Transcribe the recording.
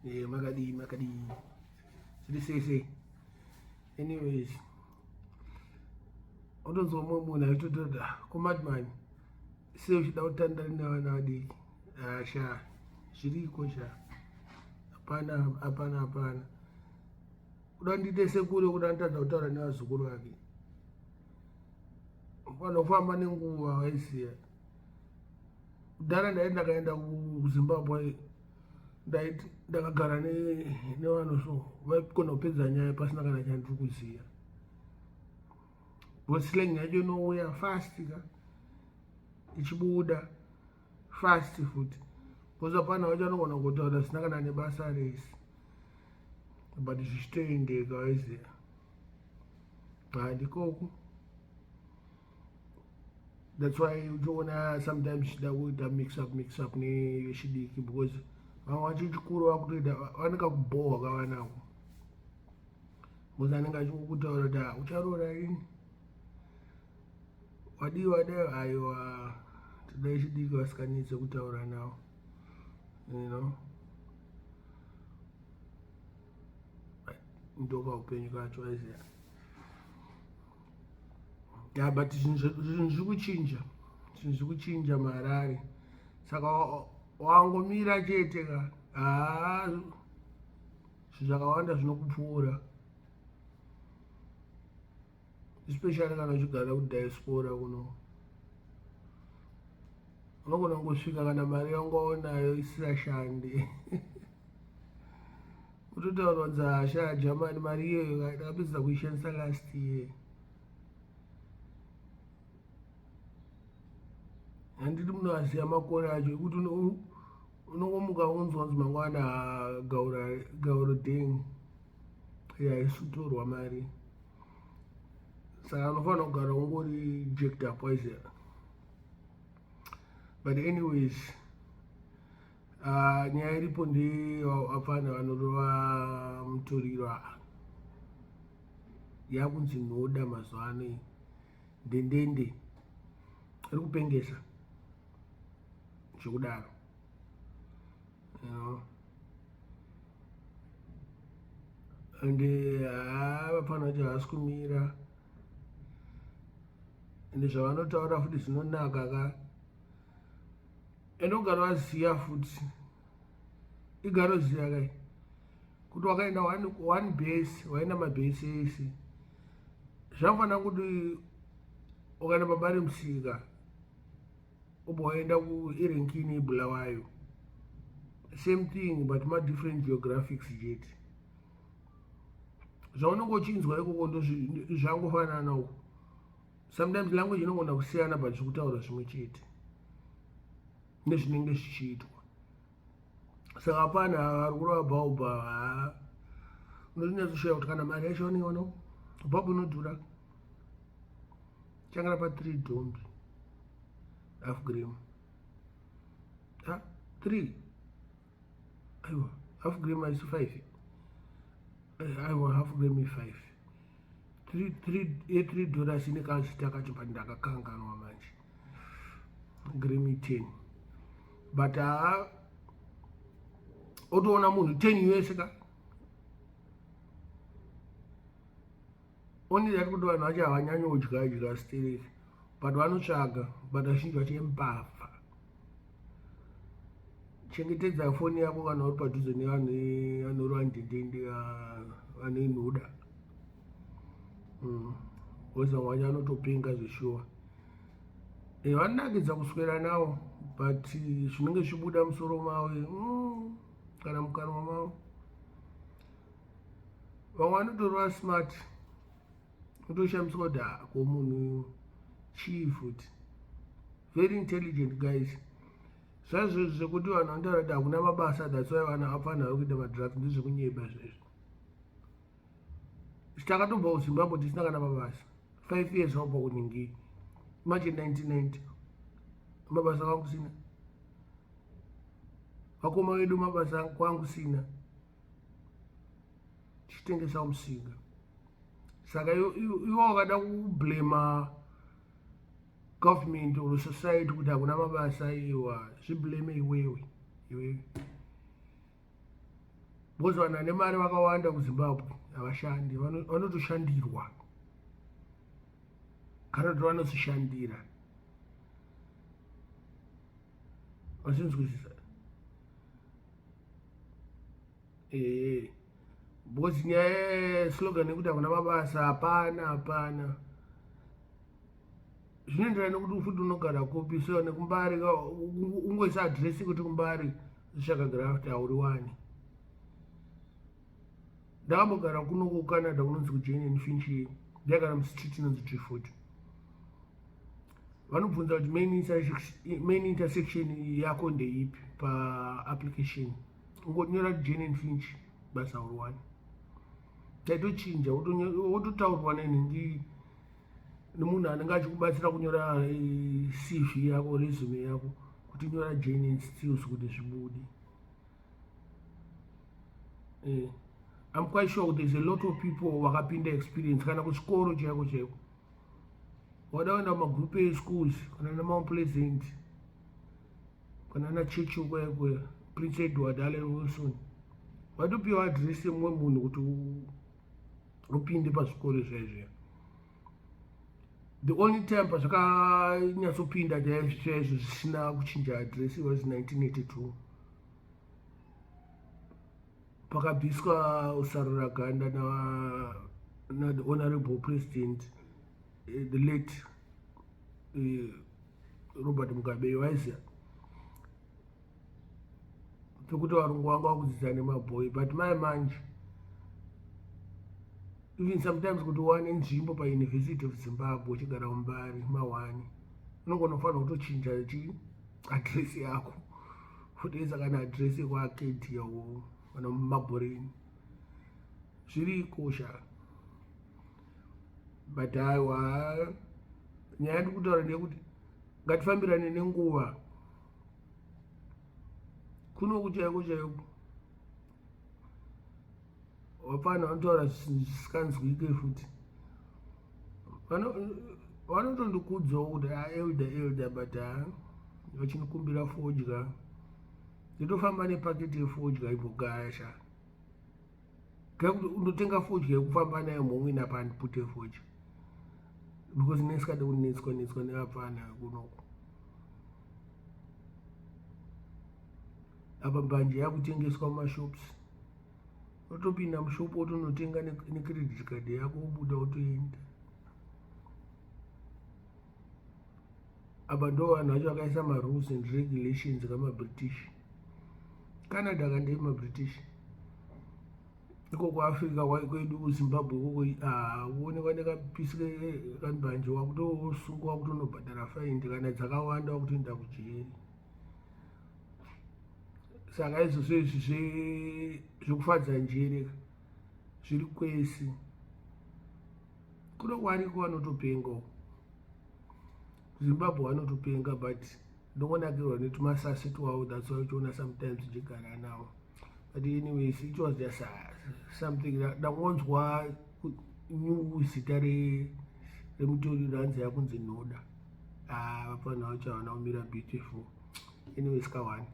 Eh, makadii makadii zviri sei sei anyways utonzwa mumwe munhu achitotoda ah, komadman sei uchida kutandara nevana vadiki ah, sha zviriko sha hapana hapana hapana kuda ndiite sekuru kuda nditadza kutaura nevazukuru vake vanofamba nenguva vaiziva kudhara ndaiti ndakaenda kuzimbabwe ndaiti ndakagara nevanhu so vaikona kupedza nyaya pasina kana chandiri kuziva because slang yacho inouya fast ka ichibuda fast futi because hapana vacho anogona kutaura zvisina kana nebasa rese but zvichitoendeka waiziva handikoku that's why uchiona sometimes chida kuita mix up mix up nevechidiki because vamwe vacho chikuru vakutoita vanenge kubhohwa kavanako because anenge achingokutaura kuti ah, ucharoora rini wadii wadai aiwa toda vechidiki vasikanetse kutaura navo you know ndokaupenyu kacho aiziva ya but zvinhu zviri kuchinja zvinhu zviri kuchinja muharare saka wangomira chete ka haa zvinhu zvakawanda zvinokupfuura especially kana uchigara kudiaspora kuno unogona kungosvika kana mari yangaonayo isisashandi Kutotaura kunzi hasha Germany mari iyoyo ndakapedzisa kuishandisa last year. Handiti munoaziva makore acho ekuti unongomuka unzwa kunzi mangwana gaura gauro deng yaisutorwa mari saka unofanira kugara ungori jacked up waiziva but anyways Ah, nyaya iripo ndevapfana vanorova mutoriro aa yakunzi nhoda mazuva ano iyi ndendende iri kupengesa zvekudaro you know and haa vapfana vacho havasi kumira ende zvavanotaura futi zvinonaka ka ende ugara waziva futi igara uziva kai kuti wakaenda one, one base waenda mabase ese zvafanira kuti ukaenda pabari musika ubva waenda kuirenkini ibulawayo same thing but madifferent geographics chete zvaunenge uchinzwa ikoko ndozvangofanana uko sometimes language inogona kusiyana but zvekutaura zvimwe chete nezvinenge zvichiitwa saka hapana vari kurova bhaubha haa unonyatsoshaya kuti kana mari yacho vanoiona bhaubha inodhura changana pa three dombi half gram ha three aiwa half gram haisi five aiwa half gram ifive ye3 dollars ine kazita kacho but ndakakanganwa manje grimi 10 but haa otoona munhu 10 us ka only that kuti vanhu vacho havanyanyodya dya stereki but vanotsvaga but vazhinji vacho imbavha chengetedza foni yako kana uri padhuze nevanhu vanorova ndendende vanoinhuda because vamwe vacho vanotopenga zveshuwa eh, vanonakidza kuswera nawo but zvinenge zvichibuda musoro mavo mm, kana mukanwa mavo vamwe vanotorova smart utoshamiswa kuti ah, ko munhu chii futi very intelligent guys zvaizvozvi zvekuti vanhu vanotaura kuti hakuna mabasa that's why vanhu havafanira vari kuita madrugs ndezvekunyeba zvezvo takatobva kuzimbabwe tisina kana mabasa five years wabva kuningii imagine 1990 mabasa kwangu sina vakoma vedu mabasa kwangu sina tichitengesa musika saka iwe wakada kublema government or society kuti hakuna mabasa iwa zvibleme iwewe iwewe. Because vanhu vane mari vakawanda kuZimbabwe havashandi, vanotoshandirwa kana kuti vanozvishandira. Vachinzwisisa? Ee, because nyaya yeslogan yekuti hakuna mabasa, hapana, hapana. Zvinoenderana nekuti futi unogara kupi. So nekuMbare, ungoisa address yekuti kuMbare, utsvaka graft, hauriwani. Ndakambogara kuno kuCanada, kunonzi kuJane and Finch. Ndaigara mustreet inonzi Driftwood. Vanobvunza kuti main intersection yako ndeipi paapplication. Ungonyora Jane and Finch, basa uriwani. Taitochinja, wototaurwa nenhingi nemunhu anenge achikubatsira kunyora CV yako, resume yako, kuti nyora Jane and Steeles kuti zvibude. I'm quite sure there's a lot of people vakapinda experience kana kuchikoro chaiko chaiko. Wada kuenda kumagroup eschools, kana naMount Pleasant, kana naChurchill kwekwe, Prince Edward, Allen Wilson, waitopiwa address yemumwe munhu kuti upinde pazvikoro zvaizvo. The only time pazvakanyatsopinda chaizvo chaizvo zvisina kuchinja address was 1982, pakabviswa usarura ganda na the honorable president, the late Robert Mugabe. Waiziya pekuti varungu vanga vakudzidza nemabhoi. But mai manje, even sometimes kuti uwane nzvimbo paUniversity of Zimbabwe uchigara muMbare, mawani unogona kufanira kutochinja chi address yako, kutoisa kana address yekuArcadia kana muMabhoreni. Zviriko sha. But aiwa, nyaya yandiri kutaura ndeyekuti ngatifambirane nenguva. Kunoku chaiko chaiko, vapfana vanotaura zvisikanzwike futi. Vanotondikudzawo kuti aelder, elder, but ha, vachinikumbira fodya, nditofamba nepaketi yefodya imbogaya sha. Kuti undotenga fodya yekufamba nayo mhomwe inapa, handipute fodya because nesikade kunetswa netswa nevapfana kunoku. Apa mbanje yakutengeswa mumashops. Wotopinda mushop, wotonotenga necredit card yako, wobuda, wotoenda. Apa ndo vanhu vacho vakaisa marules and regulations kamaBritish. Canada kandei maBritish iko kuAfrica kwedu, kuZimbabwe ikoko, kuonekwa nekapisi kambanje, wakutosungwa, wakutonobhadhara faindi kana dzakawanda, wakutoenda kujeri. Saka izvozvo izvi zvekufadza njere zviri kwese. Kuno kwariko vanotopengawo, Zimbabwe vanotopenga, but ndongonakirwa netumasasi twavo. That's why uchiona sometimes ndichigara navo. But anyways, it was just something ndangonzwa new zita remutoriro, hanzi yakunzi Nhoda. Ah, vapfanha vacho havana kumira beautiful. Anyways, kawani.